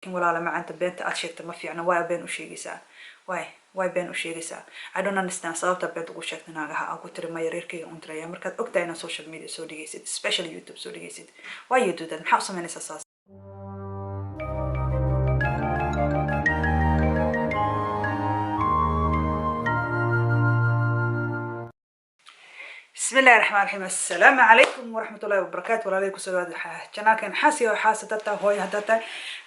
Walaala macaanta, beenta aad sheegta ma fiicna. Waa been u sheegaysaa? Why been u sheegaysaa? I don't understand sababta beenta ugu sheegta naagaha. Aan ku tiri maya, reerkayga un diraya, markaad ogtahay inaad social media soo dhigaysid, especially YouTube soo dhigaysid. Why you do that? Maxaa u samaynaysaa saas? بسم الله الرحمن الرحيم، السلام عليكم ورحمة الله وبركاته. Walaalay, kusoo dhawaada channelkan. Xaasi oo xaas haddaad tahay, hooyo haddaad tahay,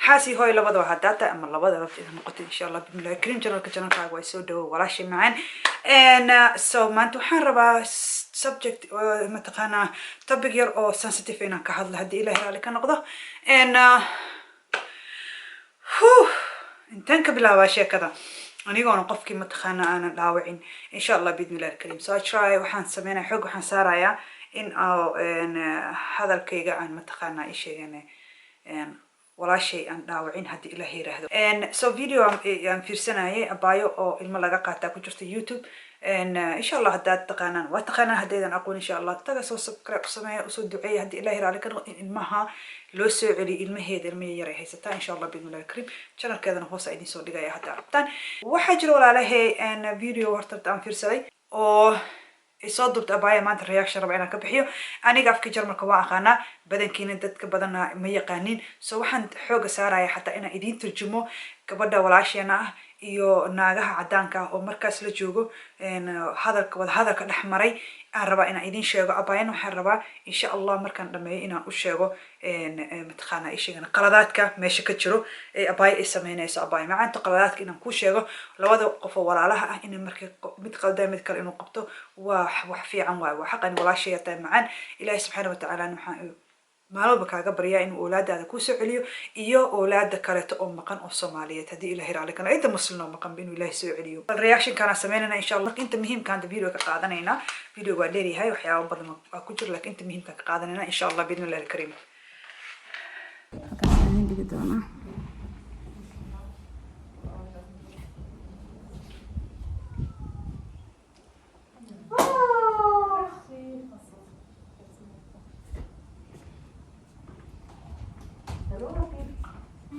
xaasi hooyo labadaba haddaad tahay, ama labada rabta inaad noqotid, insha Allah bismillahi karim, channelkaaga waa soo dhawo, walaashay macaan. And so maanta waxaan rabaa subject oo mataqaanaa topic yar oo sensitive inaan ka hadlo, haddii Ilahay raali ka noqdo. And whew, intaan ka bilaabaa sheekada anigoona qofkii mataqaana aanan dhaawicin, insha Allah biidni illahi alkarim. So I try, waxaan sameynaya xoog waxaan saarayaa in hadalkayga aan mataqaana i sheegan walaashay aan dhaawicin, haddii Ilaah yiraahdo. So video aan fiirsanayay, abaayo oo ilmo laga qaataa ku jirta YouTube. Insha Allah haddaad taqaanaan waa taqaanaan, haddaydan aqoon, insha Allah taga soo subscribe sameeya, usoo duceeya, haddii Ilahi raali ka noqdo, in ilmaha loo soo celiyo ilmaheeda. Ilmaha yar ay haysataa, insha Allah biidni illahi alkarim. Channelkeedana hoos idin soo dhigaya hadda rabtaan. Waxaa jira, walaalahay, video horta aan fiirsaday oo soo duubta abaya. Maanta reaction raba inaan ka bixiyo. Aniga afka Jarmalka waa aqaanaa, badankiina dadka badana ma yaqaanin. So waxaan xooga saaraya xataa inaan idiin turjumo gabadha walaasheena ah iyo naagaha cadaanka ah oo markaas la joogo, hadalka wada hadalka dhex maray aan rabaa inaan idiin sheego. Abayana waxaan rabaa, insha Allah, markaan dhameeyo inaan u sheego mataqaana i sheegan qaladaadka meesha ka jiro ee abaayo ay sameynayso. Abaayo macaanta, qaladaadka inaan kuu sheego, labada qof oo walaalaha ah inay markii mid qaldaa mid kale inuu qabto waa wax fiican waayo, waa xaqan. Walaashaya tahay macaan, Ilaahi subxaana watacaala waxaan maalmalba kaaga baryaa inuu oolaadaada kusoo celiyo iyo oolaada kaleeto oo maqan oo Soomaaliyeed, haddii Ilahay raali kana, inta Muslim oo maqanba inuu Ilahay soo celiyo. Reactionkaana sameynayna, insha Allah. Inta muhiimkaan video ka qaadanayna. Video waa dheeryahay, waxyaaba badan waa ku jira, laakiin inta muhiimkaan ka qaadanayna, insha Allah biidni illahi alkariim. Halkaas ayaan dhigi doonaa.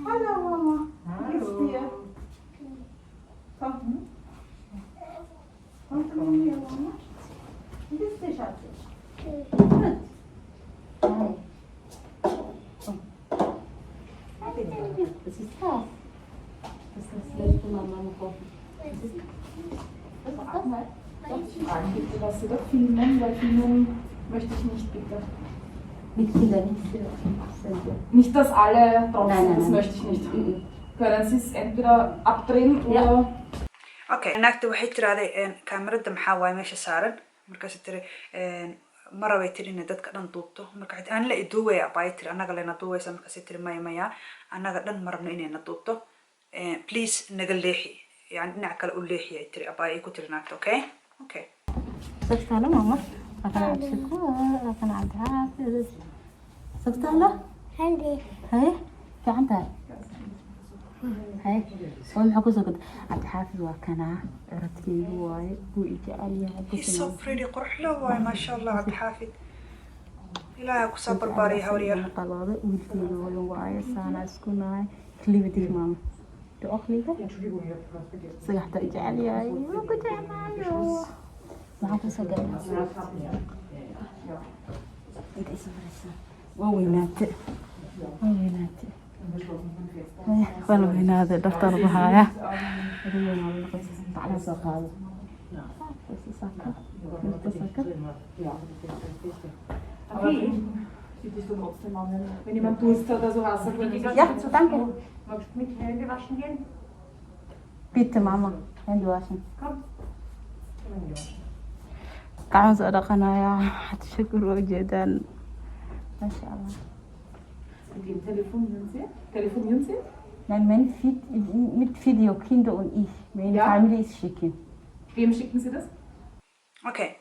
Hallo Mama. Wie geht's dir? Komm. Komm zu mir, Mama. Wie geht's dir, Schatzi? Gut. Hi. Komm. Was ist das? Das ist das letzte Mal Mama kochen. Was ist das? Was ist das? Darf ich fragen, bitte, was Sie da filmen? Weil filmen möchte ich nicht, bitte. Mit Kindern nicht sind. Nicht, dass alle drauf Nein, sind, nein, das nein. möchte ich nicht. Können Sie es entweder abdrehen oder. Ja. Okay, naagta waxay tiraahday kaamirada maxaa waaye meesha saaran? Markaasay tiri ma rabay tiri inay dadka dhan duubto. Marka waxay tiri, aan la iduubaya abaayo tiri, annaga lena duubaysa. Markaasay tiri maya, maya, annaga dhan ma rabno inayna duubto, please naga leexi, yani dhinac kale u leexi, ay tiri abaayo, ay ku tiri naagta. Okay. Sagst hallo, Mama. Waa kana Cabdishakuur, waa kana Cabdixaafis. Sagst hallo? Haye, fiican tahay. Haye, waa maxaa kusoo gada? Cabdixaafis waa kanaa, curadkeygu waaye, wuu i jecel yahay. He's so pretty, quruxlo waaye, maasha Allah. Cabdixaafid, Ilaahay kusoo barbaariya, hawryar. Qalooda wiilkeyga wadan waaye, saanaa isku nahay. Liebe dich, Mama. Du auch, Liebe? Isaga xataa i jecel yahay. Wuu ku jeclaayo. Maxaa kusoo gaday? Inta isoo fariisan. Waa weynaate. Waa weynaate. Waa la weynaaday, dhartaa lagu hayaa. Bacda soo qaado. Saaka. Saaka. Aber sieht dich dann trotzdem an, wenn jemand Durst hat, also Wasser können Sie Ja, danke. Magst du mit Hände waschen gehen? Bitte, Mama. Hände waschen. Komm. Gacmaha soo dhaqanaya. Cabdishakuur waa ujeedaan. Maasha Allah. Mit wem telefonieren Sie? Telefonieren Sie? Nein, mein Fit, mit Video, Kinder und ich. Meine Ja. Familie ist schicken. Wem schicken Sie das? Okay,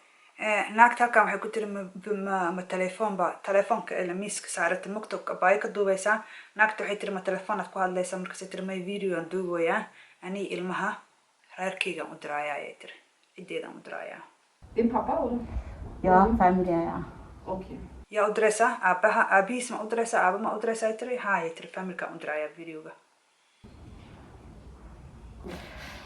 naagta halkan waxay ku tiri ma telefoon ba telefoonka ila miiska saarata mugtobka abaayo ka duubeysaa. Naagta waxay tiri ma telefoon aad ku hadlaysaa? Markaasay tiri may, video aan duubayaa, anii ilmaha reerkeygaan u diraayaa, ayay tiri, ciddeedaan u diraayaa. Dem Papa oder? Ja, Familie, ja. Okay. Yaa u diraysaa? Aabaha, aabihiis ma u diraysaa? Aaba ma u diraysaa, ay tiri. Ha, ayay tiri, familykaan u diraayaa videoga.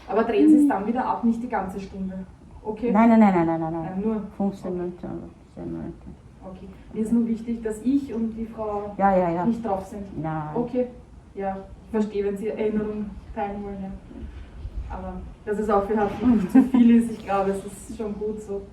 Aber drehen Sie es dann wieder ab, nicht die ganze Stunde. Okay? Nein, nein, nein, nein, nein, nein, nein. Nein, nur. 15 Minuten oder 10 Minuten. Okay. Mir ist nur wichtig, dass ich und die Frau Ja. nicht drauf sind. Nein. Okay. Ja, ich verstehe, wenn Sie Erinnerungen teilen wollen. Ja. Aber dass es auch für Herrn nicht zu viel ist, ich glaube, es ist schon gut so.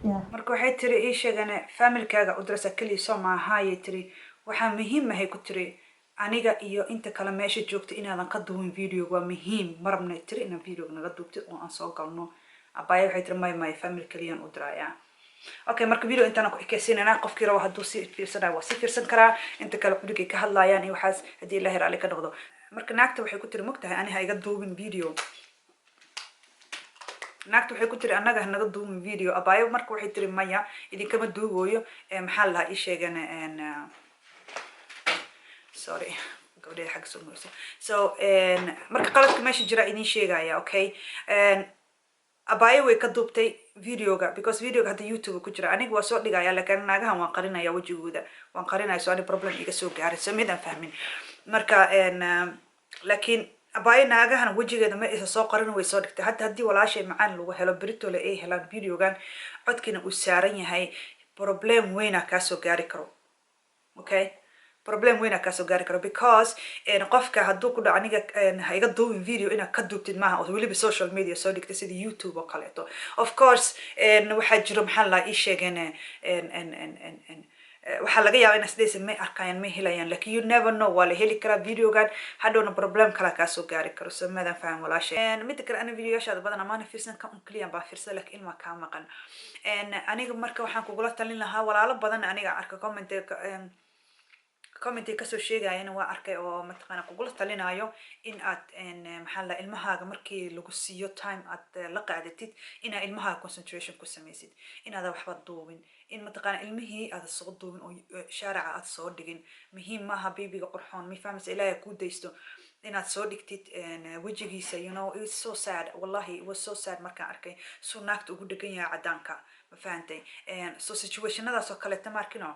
Ja. Marka waxay tiri ii sheegane familkaaga u diraysaa keliya soo maahayay tiri, waxaa muhiim ahay ku tiri aniga iyo inta kale meesha joogta inaadan ka duubin videoga, waa muhiim, marabna tiri inaan videoga naga duubtid oo aan soo galno. Abaya waxay tiri may may, family keliyaan u dirayaa. Okay, marka video intaan ku ekeysinayna, qofkii rabo hadduu si fiirsanayo waa si fiirsan karaa, inta kale cunugay ka hadlayaan iyo waxaas haddii Ilaahay raalli ka noqdo. Marka naagta waxay ku tiri, mogtahay ani ha iga duubin video. Naagta waxay ku tiri annaga hanaga duubin video. Abaayo marka waxay tiri maya, idinkama duubooyo. Maxaa la lahaa ii sheegan, sorry, gabadheeda xagga soo marayso. So marka qaladka meesha jira idin sheegaya. Okay, abaayo way ka duubtay videoga because videoga hadda YouTube ku jira, aniga waa soo dhigaya, laakiin naagahan waan qarinaya, wejigooda waan qarinaya, so ani problem iga soo gaaray, so midaan fahmin. Marka laakiin abaayo naagahan wejigeeda ma isa soo qarin, way soo dhigtay. Hadda haddii walaashay macaan lagu helo beritole ay helaan videogan, codkiina uu saaran yahay, problem weynaa kaasoo gaari karo. Okay, problem weynaa kaasoo gaari karo because qofka hadduu ku dhaco aniga ha iga duubin video, inaad ka duubtid maaha oo weliba social media soo dhigtay sida YouTube oo kaleeto. Of course waxaa jiro, maxaa la ii sheegeen, waxaa laga yaabaa inaad isdhehaysa may arkayaan, may helayaan, lakin you never know, waa la heli karaa videogan, hadhowna problem kala kaasoo gaari karo. So maadan faham walaashay. Midda kale, ana videoyaashaada badan amaana fiirsan, kan un keliyan baa fiirsan, lakin ilmaa kaa maqan. Aniga marka waxaan kugula talin lahaa, walaalo badan aniga arka comment kasoo sheegayana waa arkay oo mataqaana kugula talinayo in aad maxaa la ilmahaaga markii lagu siiyo time aad la qaadatid, inaad ilmahaaga concentration ku samaysid, inaadan waxba duubin, in mataqaana ilmihii aad soo duubin oo shaarica aad soo dhigin. Muhiim maaha babyga qurxoon, mi fahmaysa, Ilaahay kuu daysto inaad soo dhigtid wejigiisa. It's so sad, wallahi it was so sad markaan arkay suu naagta ugu dhegan yahay cadaanka, ma fahantay? So situationadaas oo kaleeta markino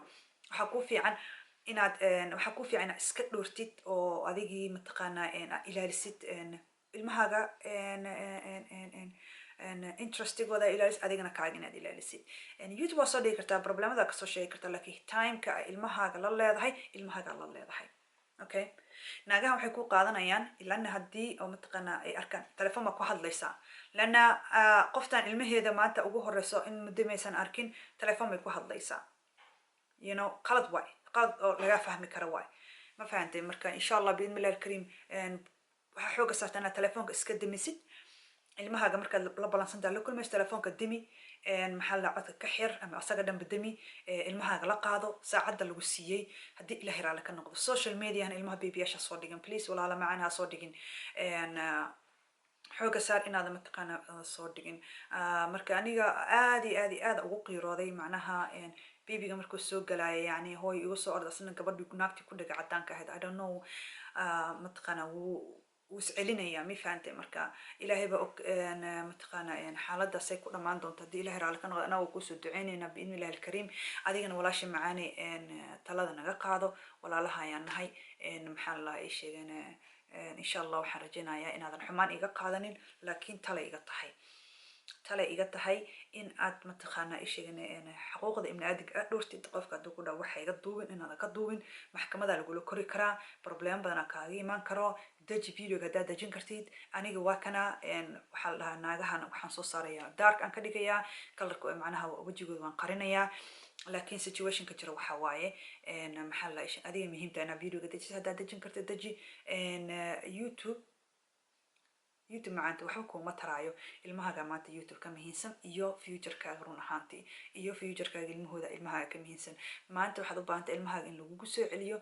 waxaa ku fiican inaad iska dhowrtid oo adigii mataqaanaa aad ilaalisid ilmahaaga interestigooda ilaalisid, adigana kaaga inaad ilaalisid. YouTube waa soo dhigi kartaa, problemada kasoo sheegi kartaa, laakiin timeka ay ilmahaaga la leedahay, ilmahaaga la leedahay. Okay, naagahan waxay ku qaadanayaan ilana haddii oo mataqaanaa ay arkaan telefoon baa ku hadlaysaa, lana qoftan ilmaheeda maanta ugu horeyso in muddo maysan arkin, telefoon bay ku hadlaysaa. Qalad waay, qalad oo laga fahmi karo waay, ma fahantay? Marka insha Allah biidni illahi alkariim waxaa xooga saarta inaad telefoonka iska demisid. Ilmahaaga markaad la balansantaa, la kulmayso, telefoonka demi, maxaa la codka ka xir ama asaga dhanba demi, ilmahaaga la qaado saacadda lagu siiyey haddii Ilahay raalli ka noqdo. Social mediahana ilmaha babyyaasha soo dhigin, please, walaala macaan, ha soo dhigin. Xooga saar inaada mataqaana soo dhigin. Marka aniga aad iyo aad iyo aad ugu qiirooday, macnaha babyga markuu soo galaya, yani hooy igu soo orda, asna gabadhii naagtii ku dhaga cadaanka ahayd, I don't know, mataqaana wuu iscelinaya, mi fahantay? Marka Ilaahay baa og mataqaana xaaladaasay ku dhammaan doonto haddii Ilahay raalli ka noqdo. Annaga kusoo duceynayna biidni illahi alkariim. Adigana walaasha macaane talada naga qaado, walaalaha ayaan nahay. Maxaa la ii sheegeen, insha Allah waxaan rajaynayaa inaadan xumaan iga qaadanin, laakiin tala iga tahay, tale iga tahay in aad mataqaanaa isheegin xuquuqda ibni aadamka aad dhowrtid. Qofka hadduu ku dhaho waxa iga duubin, inaadan ka duubin. Maxkamadaa lagula kori karaa, problem badanaa kaaga imaan karo. Deji videoga haddaad dejin kartid. Aniga waa kana, waxaa la dhahaa naagahan waxaan soo saarayaa dark aan ka dhigayaa colorka, macnaha wejigooda waan qarinayaa, laakiin situationka jira waxa waaye, maxaa la adiga muhiimta inaad videoga dejisid. Haddaad dejin kartid deji. YouTube macaanta waxba kuuma taraayo, ilmahaaga maanta YouTube ka muhiimsan iyo futurekaaga, run ahaantii, iyo futurekaaga ilmahooda, ilmahaaga ka muhiimsan. Maanta waxaad u baahantay ilmahaaga in lagugu soo celiyo.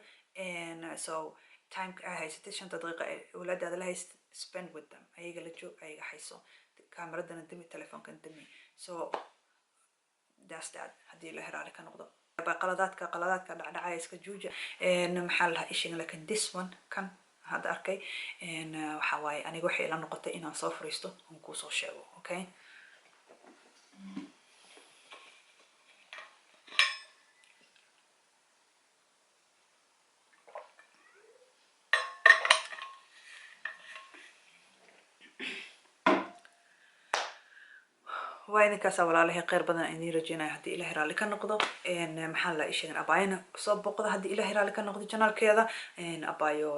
So timeka aa haysatid, 5ta daqiiqa ee awlaadaada la haysatid, spend with them, ayaga la joog, ayaga hayso, kaamaradana dami, telefoonkan dami. So that's that haddii la heraale ka noqdo. Qaladaadka dhacdhacaya iska juuja, maxaa la dhahaa ishigan. Lakin this one kan hadda arkay waxa waaye, aniga waxay ila noqotay inaan soo fariisto oon kuusoo sheego. Okay. Waa idinkaasa, walaalahay, kheyr badan aan idiin rajeynaya haddii Ilahay raalli ka noqdo. Maxaa la sheegan, abaayana soo boqda haddii Ilahay raalli ka noqdo channelkeeda. Abaayo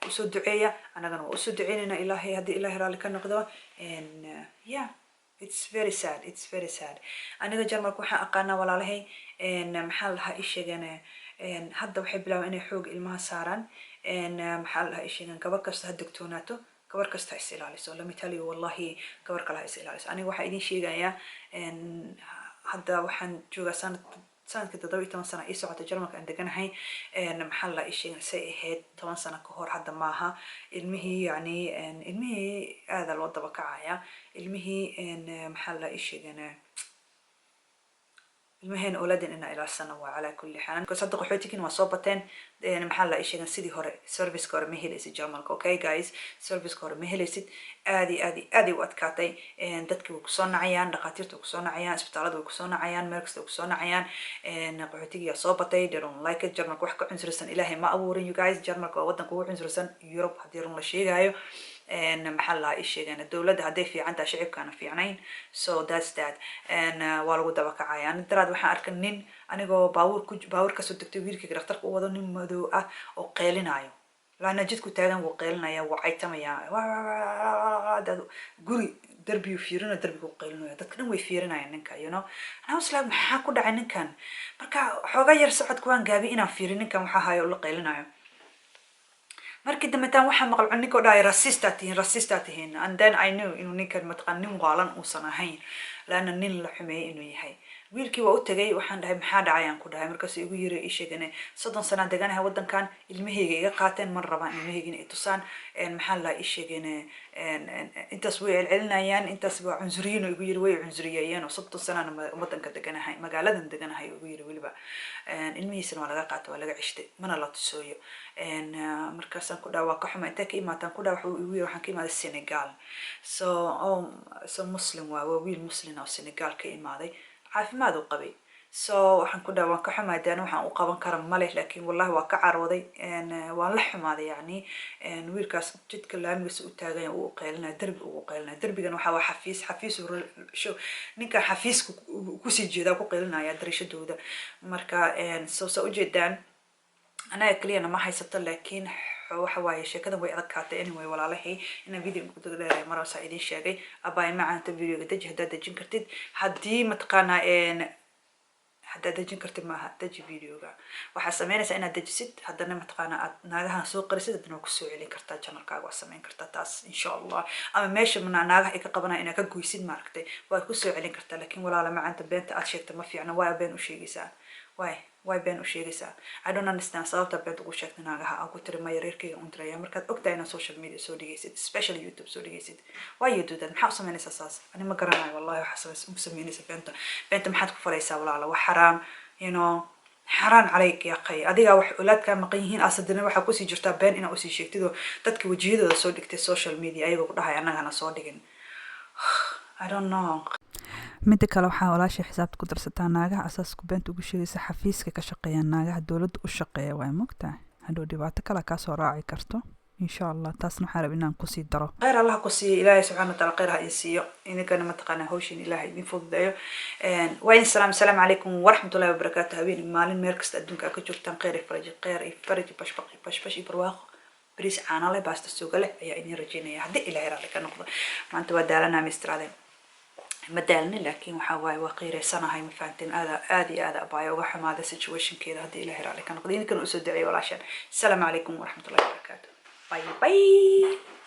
usoo duceeya, annagana waa usoo duceynayna Ilaahay haddii Ilahay raalli ka noqdo. Yeah, it's very sad, it's very sad. Aniga Jarmalka waxaan aqaanaa, walaalahay, maxaa la dhahaa, ii sheegeen, hadda waxay bilaabeen inay xoog ilmaha saaraan. Maxaa la dhahaa, ii sheegeen, gabar kasta ha degtoonaato, gabar kasta ha is ilaaliso. Let me tell you, wallahi, gabar kale ha is ilaaliso. Aniga waxaa idin sheegayaa, hadda waxaan joogaa sanadkii 17 sano ii socota Jarmalka aan deganahay. Maxaa la ii sheegay, say ahayd 10 sano ka hor hadda maaha. Ilmihii, yani, ilmihii aada loo daba kacaya. Ilmihii, maxaa la ii sheegeen, ilmaheen oolaadin inaa ilaalsano waa calaa kulli xaal, because hadda qaxootikin waa soo bateen. Maxaa la ii sheegan, sidii hore serviceka hore ma helaysid Jarmalka. Okay guys, serviceka hore ma helaysid. Aad iyo aad iyo aad ay u adkaatay. Dadki way kusoo nacayaan, dhakhaatiirta way kusoo nacayaan, isbitaalada way kusoo nacayaan, meel kasta way kusoo nacayaan. Qaxootigiyaa soo batay. They don't like it. Jarmalka wax ka cunsurisan Ilaahay ma abuurin, you guys. Jarmalka waa waddanka ugu cunsurisan Europe haddii run la sheegayo. Maxaa la ii sheegeen, dowladda hadday fiican tahay, shicibkaana fiicnayn. So that's that. Waa lagu daba kacaya. Ani daraad waxaan arkay nin, anigoo baabuur ku baabuur kasoo degtay, wiilkayga dhakhtarka u wado, nin madow ah oo qeylinayo laana jidku taagan. Wuu qeylinaya, wuu caytamaya, guri darbiyu fiirinayo, darbigu qeylinaya, dadka dhan way fiirinayaan ninka. And I was like, "Maxaa ku dhacay ninkan?" Marka xoogaa yar socodka waan gaabi inaan fiirin ninkan waxaa hayo la qeylinayo. Markii dambe taan waxaa maqal ninka oo dhahay, "Racist aa tihiin, racist aa tihiin." And then I knew inuu ninkan mataqaan nin waalan uusan ahayn, laana nin la xumeeyey inuu yahay. Wiilkii waa u tegay, waxaan dhahay, "Maxaa dhacay?" aan ku dhahay. Markaasuu igu yiri, ii sheegane, "30 sanaan deganahay waddankan, ilmahayga iga qaateen, man rabaan ilmahayga inay tusaan." Maxaa la ii sheegane, "Intaas way celcelinayaan, intaas waa cunsuriyiin," oo igu yiri, "way cunsuriyeeyeen oo 30 sanaan waddanka deganahay, magaaladan deganahay," igu yiri. Weliba ilmihiisana waa laga qaatay, waa laga ceshtay, mana la tusooyo. Markaasaan ku dhaha, "Waa ka xuma, intee ka imaataan?" Ku dhaha. Wuxuu igu yiri, "Waxaan ka imaaday Senegal." So, oh, so Muslim waa wiil Muslim oo Senegal ka imaaday, caafimaad u qabay. So waxaan ku dhaha, "Waan ka xumahay, de ani waxaan u qaban kara male." Laakiin wallahi waa ka carooday, waan la xumaaday. Yacni wiilkaas jidka laamigiisa u taagan uu qeylinaya, derbi ugu qeylinaya. Derbigan waxaa waa xafiis, xafiis ninkan xafiiska kusii jeedaa ku qeylinaya dariishadooda. Marka so saa ujeedaan, anaga keliyana ma haysato, laakiin waxa waaye sheekadan way adkaatay. Anyway, walaalahay, inaan video dheeray maraasaa idiin sheegay. Abaay macaanta, videoga deji haddaad dejin kartid, haddii mataqaanaa haddaad dejin kartid, maaha, deji videoga. Waxaad sameynaysaa inaad dejisid, haddana mataqaanaa aad naagahan soo qarisid, haddana waa kusoo celin kartaa channelkaaga, waa sameyn kartaa taas insha Allah. Ama meesha naagaha ay ka qabanaya inaad ka goysid, maaragtay, waad kusoo celin kartaa. Laakiin walaala macaanta, beenta aad sheegta ma fiicna. Waa been u sheegaysaa, way been u sheegaysaa. I don't understand sababta beenta ugu sheegtay naagaha aan ku tiri, "Maya, reerkayga un diraya," markaad ogtahay inaad social media soo dhigaysid, especially YouTube soo dhigaysid. Why you do that? Maxaa u samaynaysaa saas? Ani ma garanayo wallahi. Waxaa u samaynaysa beenta, beenta maxaad ku falaysaa, walaala? Waa xaraam, xaaraan calayk ya qay. Adigaa wax olaadkaa maqan yihiin, asadina waxaa kusii jirtaa been inaa usii sheegtid oo dadka wejiyadooda soo dhigtay social media, ayagoo ku dhahay annagana soo dhigin. I don't know. Midda kale, waxaa walaashay xisaabta ku darsataa, naagaha asaasku beenta ugu sheegaysa xafiiska ka shaqeeyaan, naagaha dowladda u shaqeeya waay, mogtahay hadhow dhibaato kale kaasoo raaci karto insha Allah. Taasna waxaa rab inaan kusii daro. Kheyr Allah ku siiyo, Ilaahay subxana wataala kheyr ha idin siiyo. Idinkana mataqaanaa hawshin Ilahay idin fududeeyo. Waa idin salaam. Asalaamu calaykum waraxmatullahi wabarakaatu. Habeen, maalin, meel kasta adduunka aad ka joogtaan, kheyr iyo faraji, kheyr iyo faraji, bashbaq iyo bashbash iyo barwaaqo, bariis caano leh, baasta suuga leh ayaa idin rajeynaya haddii Ilahay raalli ka noqdo. Maanta waa daalanaa, mistraade ma daalni, laakiin waxa waaye waa qiireysanahay, ma fahanteen? Aada aada iyo aada abaayo uga xumaada situationkeeda haddii Ilahay raalli ka noqdo. Idinkana usoo duceeyo walaashan. Asalaamu calaykum waraxmatullahi wabarakaatu. Bye bye.